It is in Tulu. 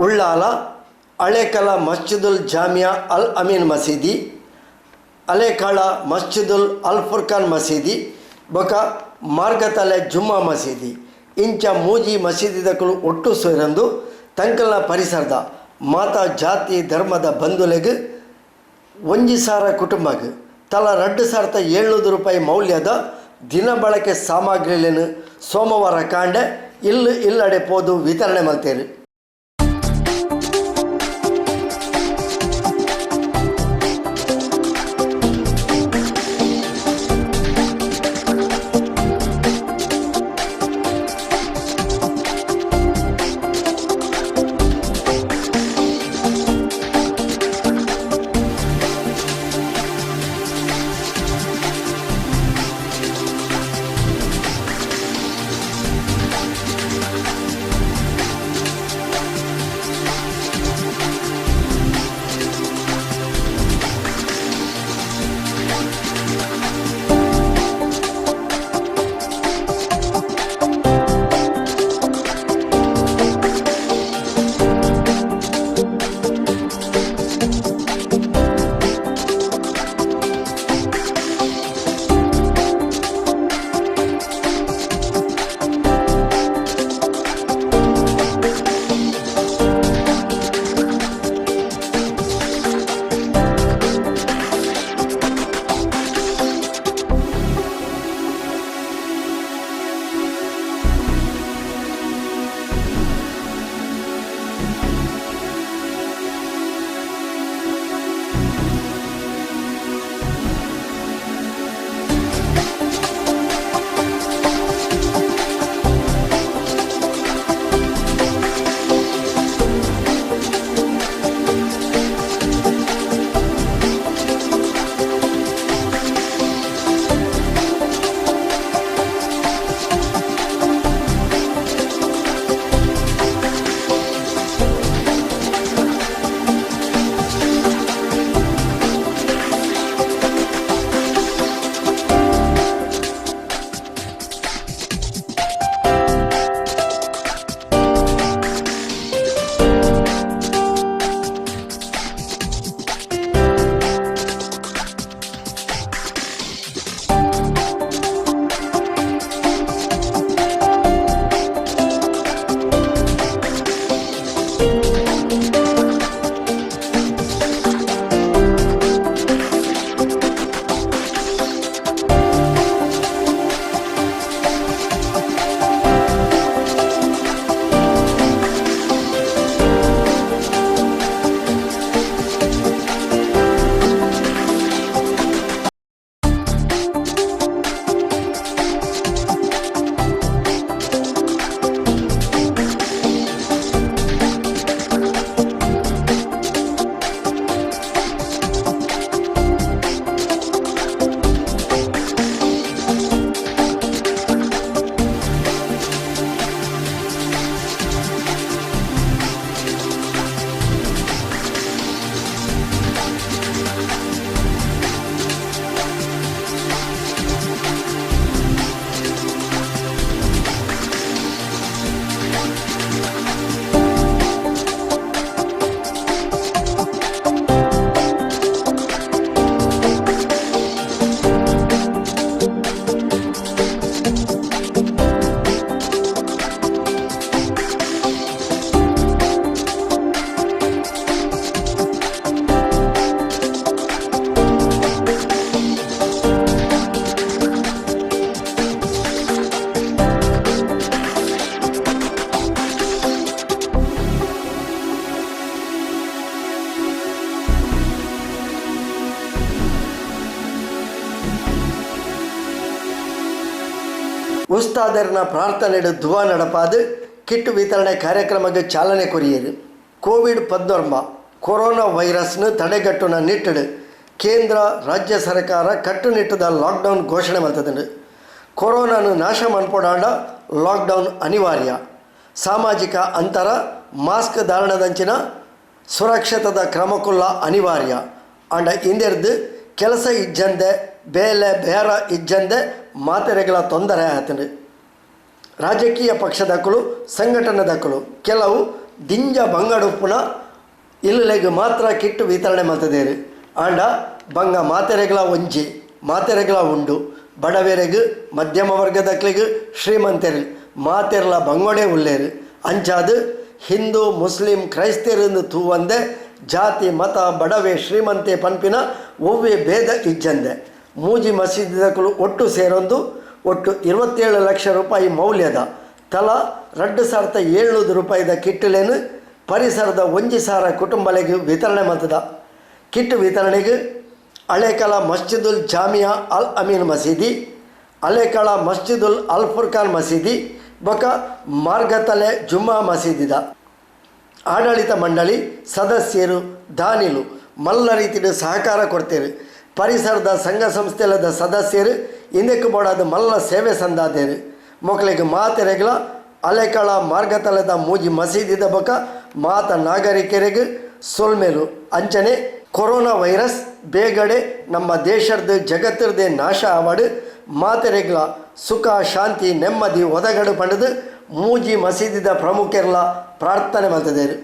ಉಳ್ಳಾಲ ಅಳೆಕಲ ಮಸ್ಜಿದುಲ್ ಜಾಮಿಯಾ ಅಲ್ ಅಮೀನ್ ಮಸೀದಿ, ಅಲೇಕಾಳ ಮಸ್ಜಿದುಲ್ ಅಲ್ ಫುರ್ಖಾನ್ ಮಸೀದಿ ಬೊಕ ಮಾರ್ಗತಲೆ ಜುಮ್ಮಾ ಮಸೀದಿ ಇಂಚ ಮೂಜಿ ಮಸೀದಿದಕುಲು ಒಟ್ಟು ಸೇರೊಂದು ತಂಕಲ್ನ ಪರಿಸರದ ಮಾತಾ ಜಾತಿ ಧರ್ಮದ ಬಂಧುಲೆಗ್ 1000 ಕುಟುಂಬಗ್ ತಲಾ 2700 ರೂಪಾಯಿ ಮೌಲ್ಯದ ದಿನ ಬಳಕೆ ಸಾಮಗ್ರಿಲೆನ್ ಸೋಮವಾರ ಕಾಂಡೆ ಇಲ್ಲ್ ಇಲ್ಲಡೆ ಪೋದು ವಿತರಣೆ ಮಲ್ತೆರ್. ಉಸ್ತಾದರ್ನ ಪ್ರಾರ್ಥನೆಡು ದುವಾ ನಡಪಾದು ಕಿಟ್ ವಿತರಣೆ ಕಾರ್ಯಕ್ರಮಕ್ಕೆ ಚಾಲನೆ ಕೊರಿಯರು. ಕೋವಿಡ್ 19 ಕೊರೋನಾ ವೈರಸ್ನ ತಡೆಗಟ್ಟುನ ನಿಟ್ಟಿಡು ಕೇಂದ್ರ ರಾಜ್ಯ ಸರ್ಕಾರ ಕಟ್ಟುನಿಟ್ಟದ ಲಾಕ್ಡೌನ್ ಘೋಷಣೆ ಮಲ್ತದಂಡು. ಕೊರೋನಾನು ನಾಶ ಮನ್ಪೊಡಾಂಡ ಲಾಕ್ಡೌನ್ ಅನಿವಾರ್ಯ. ಸಾಮಾಜಿಕ ಅಂತರ, ಮಾಸ್ಕ್ ಧಾರಣದಂಚಿನ ಸುರಕ್ಷತದ ಕ್ರಮಕುಲ್ಲ ಅನಿವಾರ್ಯ. ಅಂಡ ಇಂದೆರ್ದು ಕೆಲಸ ಇಜ್ಜಂದೆ ಬೇಲೆ ಬೇರ ಇಜ್ಜಂದೆ ಮಾತೆರೆಗಳ ತೊಂದರೆ ಆತಂಡು. ರಾಜಕೀಯ ಪಕ್ಷದಕ್ಕಲು ಸಂಘಟನೆದಕ್ಕಲು ಕೆಲವು ದಿಂಜ ಬಂಗಡುಪ್ಪುನ ಇಲ್ಲುಲೆಗ್ ಮಾತ್ರ ಕಿಟ್ ವಿತರಣೆ ಮಲ್ತ್ದೆರ್. ಆಂಡ ಬಂಗ ಮಾತೆರೆಗ್ಲಾ ಒಂಜಿ, ಮಾತೆರೆಗ್ಲಾ ಉಂಡು. ಬಡವೆರೆಗ್, ಮಧ್ಯಮ ವರ್ಗದಕ್ಲೆಗ್, ಶ್ರೀಮಂತೆರ್ ಮಾತೆರ್ಲಾ ಬಂಗೊಡೇ ಉಲ್ಲೆರ್. ಅಂಚಾದ್ ಹಿಂದೂ, ಮುಸ್ಲಿಂ, ಕ್ರೈಸ್ತೆರ್ ಇಂದ್ ತೂವಂದೆ ಜಾತಿ, ಮತ, ಬಡವೆ, ಶ್ರೀಮಂತೆ ಪನ್ಪಿನ ಒವ್ವೇ ಬೇಧ ಇಜ್ಜಂದೆ ಮೂಜಿ ಮಸೀದಿದಕುಲು ಒಟ್ಟು ಸೇರೊಂದು ಒಟ್ಟು 27 ಲಕ್ಷ ರೂಪಾಯಿ ಮೌಲ್ಯದ ತಲಾ 2700 ರೂಪಾಯಿದ ಕಿಟ್ ಲೆನ್ ಪರಿಸರದ 1000 ಕುಟುಂಬಲೆಗ್ ವಿತರಣೆ ಮಲ್ತ್ದ. ಕಿಟ್ ವಿತರಣೆಗ್ ಹಳೇಕಳ ಮಸ್ಜಿದುಲ್ ಜಾಮಿಯಾ ಅಲ್ ಅಮೀನ್ ಮಸೀದಿ, ಹಳೇಕಳ ಮಸ್ಜಿದುಲ್ ಅಲ್ ಫುರ್ಕಾನ್ ಮಸೀದಿ ಬೊಕ್ಕ ಮಾರ್ಗತಲೆ ಜುಮ್ಮಾ ಮಸೀದಿದ ಆಡಳಿತ ಮಂಡಳಿ ಸದಸ್ಯೆರ್, ದಾನಿಲು ಮಲ್ಲ ರೀತಿಡ್ ಸಹಕಾರ ಕೊರ್ತೆರ್. ಪರಿಸರದ ಸಂಘ ಸಂಸ್ಥೆಲೆದ ಸದಸ್ಯೆರ್ ಇಂದೆಕ್ಕ್ ಬೋಡಾದ್ ಮಲ್ಲ ಸೇವೆ ಸಂದಾದೆರ್. ಮೊಕ್ಲೆಗ್ ಮಾತೆರೆಗ್ಲಾ ಹಳೇಕಳ ಮಾರ್ಗತಲೆದ ಮೂಜಿ ಮಸೀದಿದ ಬೊಕ್ಕ ಮಾತ ನಾಗರಿಕೆರೆಗ್ ಸೊಲ್ಮೆಲು ಅಂಚನೆ ಕೊರೋನಾ ವೈರಸ್ ಬೇಗಡೆ ನಮ್ಮ ದೇಶರ್ದ್ ಜಗತ್ತ್ ರ್ದೆ ನಾಶ ಆವಡ್ ಮಾತೆರೆಗ್ಲಾ ಸುಖ ಶಾಂತಿ ನೆಮ್ಮದಿ ಒದಗಡ್ ಪಂಡುದ್ ಮೂಜಿ ಮಸೀದಿದ ಪ್ರಮುಖೆರ್ಲ ಪ್ರಾರ್ಥನೆ ಮಲ್ತ್ ದೆರ್.